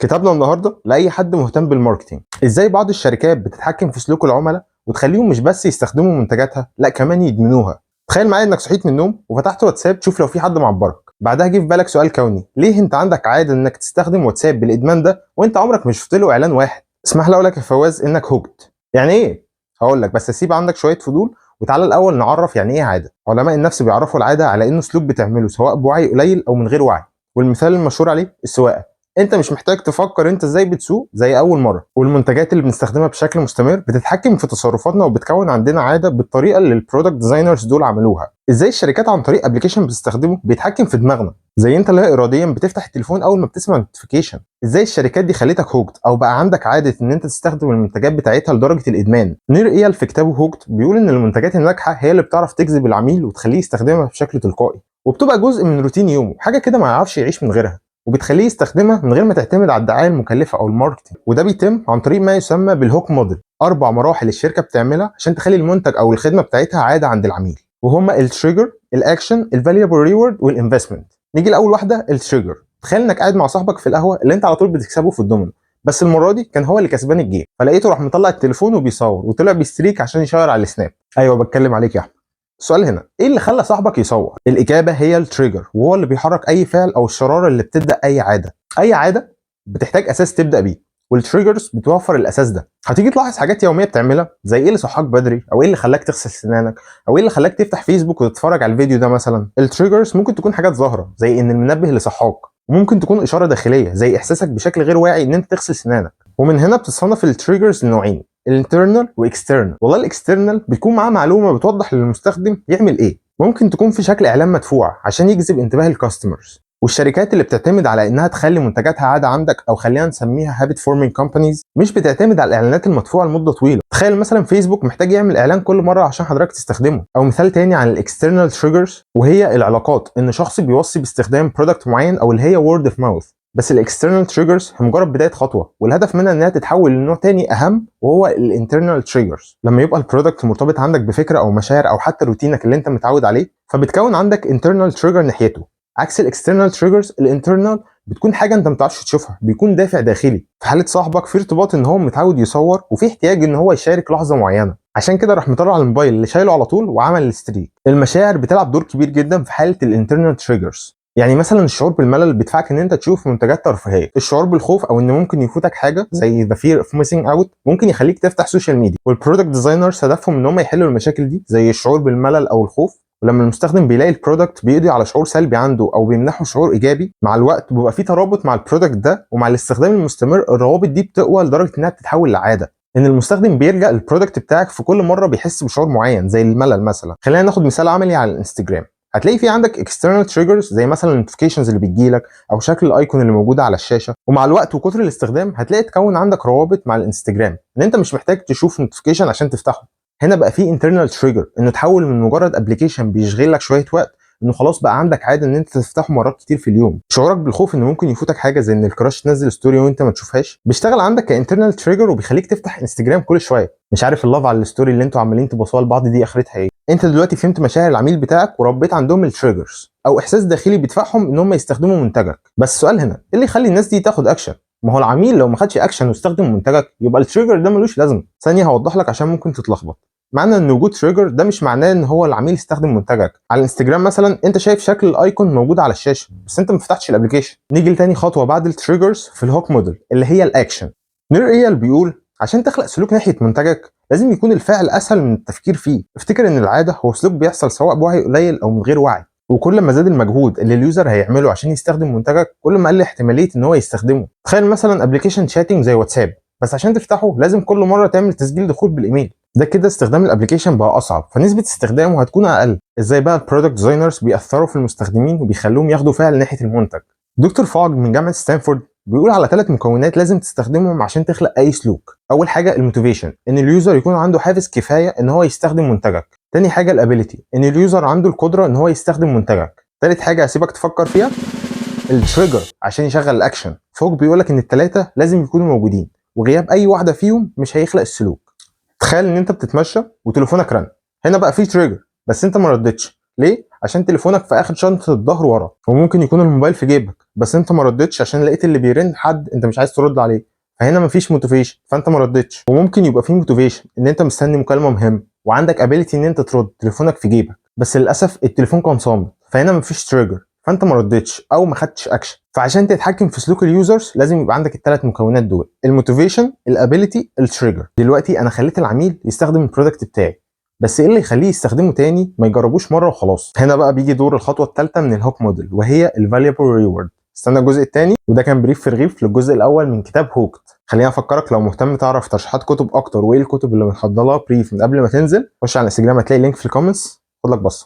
كتابنا النهارده لاي حد مهتم بال marketing، ازاي بعض الشركات بتتحكم في سلوك العملاء وتخليهم مش بس يستخدموا منتجاتها، لا كمان يدمنوها. تخيل معايا انك صحيت من النوم وفتحت واتساب تشوف لو في حد معبرك، بعدها جه في بالك سؤال كوني: ليه انت عندك عادة انك تستخدم واتساب بالادمان ده وانت عمرك ما شفت له اعلان واحد؟ اسمح لي اقول لك يا فواز انك hooked. يعني ايه؟ هقول لك، بس سيب عندك شوية فضول وتعالى الاول نعرف يعني ايه عاده. علماء النفس بيعرفوا العادة على انه سلوك بتعمله سواء بوعي قليل او من غير وعي، والمثال المشهور عليه السواقه. انت مش محتاج تفكر انت ازاي بتسوق زي اول مره. والمنتجات اللي بنستخدمها بشكل مستمر بتتحكم في تصرفاتنا وبتكون عندنا عادة بالطريقة اللي ال product designers دول عملوها. ازاي الشركات عن طريق application بتستخدمه بيتحكم في دماغنا، زي انت لا اراديا بتفتح التليفون اول ما بتسمع notification. ازاي الشركات دي خلتك hooked او بقى عندك عادة ان انت تستخدم المنتجات بتاعتها لدرجة الادمان؟ نير ايال في كتابه Hooked بيقول ان المنتجات الناجحة هي اللي بتعرف تجذب العميل وتخليه يستخدمها بشكل تلقائي وبتبقى جزء من روتين يومه، حاجة كده ما يعرفش يعيش من غيرها، وبتخليه يستخدمها من غير ما تعتمد على الدعاية المكلفه او ال marketing. وده بيتم عن طريق ما يسمى بال hook model، اربع مراحل الشركة بتعملها عشان تخلي المنتج او الخدمة بتاعتها عادة عند العميل، وهما ال trigger، ال action، ال valuable reward، وال investment. نيجي لاول واحده، ال trigger. تخيل انك قاعد مع صاحبك في القهوة اللي انت على طول بتكسبه في الدومينو، بس المرة دي كان هو اللي كسبان ال game، فلقيته راح مطلع التليفون وبيصور وطلع ب streak عشان يشير على السناب. ايوه، بتكلم عليك يا احمد. السؤال هنا: ايه اللي خلى صاحبك يصور؟ الاجابة هي ال trigger، وهو اللي بيحرك اي فعل او الشرارة اللي بتبدا اي عاده. اي عادة بتحتاج اساس تبدا بيه، وال triggers بتوفر الاساس ده. هتيجي تلاحظ حاجات يومية بتعملها، زي ايه اللي صحاك بدري، او ايه اللي خلاك تغسل سنانك، او ايه اللي خلاك تفتح فيسبوك وتتفرج على الفيديو ده مثلا. ال triggers ممكن تكون حاجات ظاهره زي ان المنبه اللي صحاك، وممكن تكون اشارة داخلية زي احساسك بشكل غير واعي ان انت تغسل سنانك. ومن هنا بتتصنف ال triggers لنوعين، ال internal و external. والله ال external بيكون معاه معلومة بتوضح للمستخدم يعمل ايه، ممكن تكون في شكل اعلان مدفوع عشان يجذب انتباه ال customers. والشركات اللي بتعتمد على انها تخلي منتجاتها عادة عندك، او خلينا نسميها habit forming companies، مش بتعتمد على الاعلانات المدفوعه لمدة طويله. تخيل مثلا فيسبوك محتاج يعمل اعلان كل مرة عشان حضرتك تستخدمه. او مثال تاني عن ال external triggers وهي العلاقات، ان شخص بيوصي باستخدام product معين، او اللي هي word of mouth. بس ال external triggers هي مجرد بداية خطوه، والهدف منها انها تتحول لنوع تاني اهم وهو ال internal triggers. لما يبقى ال product مرتبط عندك بفكره او مشاعر او حتى روتينك اللي انت متعود عليه، فبتكون عندك internal trigger ناحيته. عكس ال external triggers، ال internal بتكون حاجة انت ما بتعرفش تشوفها، بيكون دافع داخلي. في حاله صاحبك في ارتباط ان هو متعود يصور وفي احتياج ان هو يشارك لحظة معينه، عشان كده راح مطلع الموبايل اللي شايله على طول وعمل ال streak. المشاعر بتلعب دور كبير جدا في حاله ال internal triggers. يعني مثلا الشعور بالملل بيدفعك ان انت تشوف منتجات ترفيهيه، الشعور بالخوف او ان ممكن يفوتك حاجة زي the fear of missing out ممكن يخليك تفتح social media. وال product designers هدفهم ان هم يحلوا المشاكل دي زي الشعور بالملل او الخوف. ولما المستخدم بيلاقي ال product بيقضي على شعور سلبي عنده او بيمنحه شعور ايجابي، مع الوقت بيبقى في ترابط مع ال product ده، ومع الاستخدام المستمر الروابط دي بتقوى لدرجة انها بتتحول لعاده، ان المستخدم بيلجأ لل product بتاعك في كل مرة بيحس بشعور معين زي الملل مثلا. خلينا ناخد مثال عملي على الانستجرام. هتلاقي في عندك external triggers زي مثلا ال notifications اللي بتجيلك او شكل ال icon اللي موجودة على الشاشه، ومع الوقت وكتر الاستخدام هتلاقي تكون عندك روابط مع الانستجرام ان انت مش محتاج تشوف notification عشان تفتحه. هنا بقى في internal trigger انه تحول من مجرد application بيشغل لك شوية وقت انه خلاص بقى عندك عادة ان انت تفتحه مرات كتير في اليوم. شعورك بالخوف ان ممكن يفوتك حاجة زي ان ال crush تنزل story وانت ما تشوفهاش بيشتغل عندك ك internal trigger وبيخليك تفتح انستجرام كل شويه. مش عارف ال love على ال story اللي انتوا عمالين تبصوها لبعض دي اخرتها ايه؟ انت دلوقتي فهمت مشاعر العميل بتاعك وربيت عندهم ال triggers او احساس داخلي بيدفعهم ان هم يستخدموا منتجك. بس السؤال هنا: ايه اللي يخلي الناس دي تاخد اكشن؟ ما هو العميل لو ما خدش اكشن واستخدم منتجك يبقى ال trigger ده ملوش لازمه. ثانيه، هوضح لك عشان ممكن تتلخبط. معنى ان وجود trigger ده مش معناه ان هو العميل استخدم منتجك. على الانستجرام مثلا انت شايف شكل ال icon موجود على الشاشة بس انت ما فتحتش ال application. نيجي لتاني خطوة بعد ال triggers في ال hook model اللي هي الاكشن. نير ايال بيقول عشان تخلق سلوك ناحية منتجك لازم يكون الفعل اسهل من التفكير فيه. افتكر ان العادة هو سلوك بيحصل سواء بوعي قليل او من غير وعي، وكل ما زاد المجهود اللي ال user هيعمله عشان يستخدم منتجك كل ما قل احتمالية ان هو يستخدمه. تخيل مثلا application chatting زي واتساب، بس عشان تفتحه لازم كل مرة تعمل تسجيل دخول بالايميل. ده كده استخدام ال application بقى اصعب، فنسبة استخدامه هتكون اقل. ازاي بقى ال product designers بيأثروا في المستخدمين وبيخلوهم ياخدوا فعل ناحية المنتج؟ دكتور فوج من جامعه ستانفورد بيقول على ثلاث مكونات لازم تستخدمهم عشان تخلق اي سلوك. اول حاجة ال motivation، ان ال user يكون عنده حافز كفاية ان هو يستخدم منتجك. تاني حاجة ال ability، ان ال user عنده القدرة ان هو يستخدم منتجك. تالت حاجة هسيبك تفكر فيها، ال trigger عشان يشغل الاكشن. فوج بيقولك ان الثلاثة لازم يكونوا موجودين، وغياب اي واحدة فيهم مش هيخلق السلوك. تخيل ان انت بتتمشى وتليفونك رن، هنا بقى في trigger بس انت ما ردتش. ليه؟ عشان تليفونك في اخر شنطه الظهر ورا. وممكن يكون الموبايل في جيبك بس انت ما ردتش عشان لقيت اللي بيرن حد انت مش عايز ترد عليه، فهنا مفيش motivation فانت ما ردتش. وممكن يبقى في motivation ان انت مستني مكالمة مهمة وعندك ability ان انت ترد، تليفونك في جيبك، بس للاسف التليفون كان صامت، فهنا مفيش trigger فانت ما ردتش او ما خدتش اكشن. فعشان تتحكم في سلوك ال users لازم يبقى عندك الثلاث مكونات دول: ال motivation، ال ability، ال trigger. دلوقتي انا خليت العميل يستخدم ال product بتاعي، بس ايه اللي يخليه يستخدمه تاني، ما يجربوش مرة وخلاص؟ هنا بقى بيجي دور الخطوة الثالثة من ال hook model وهي ال valuable reward. استنى الجزء الثاني، وده كان brief في رغيف للجزء الاول من كتاب Hooked. خليني افكرك لو مهتم تعرف ترشيحات كتب اكتر وايه الكتب اللي بنحضر لها brief من قبل ما تنزل، خش على الانستجرام هتلاقي link في ال comments، خد لك بصة.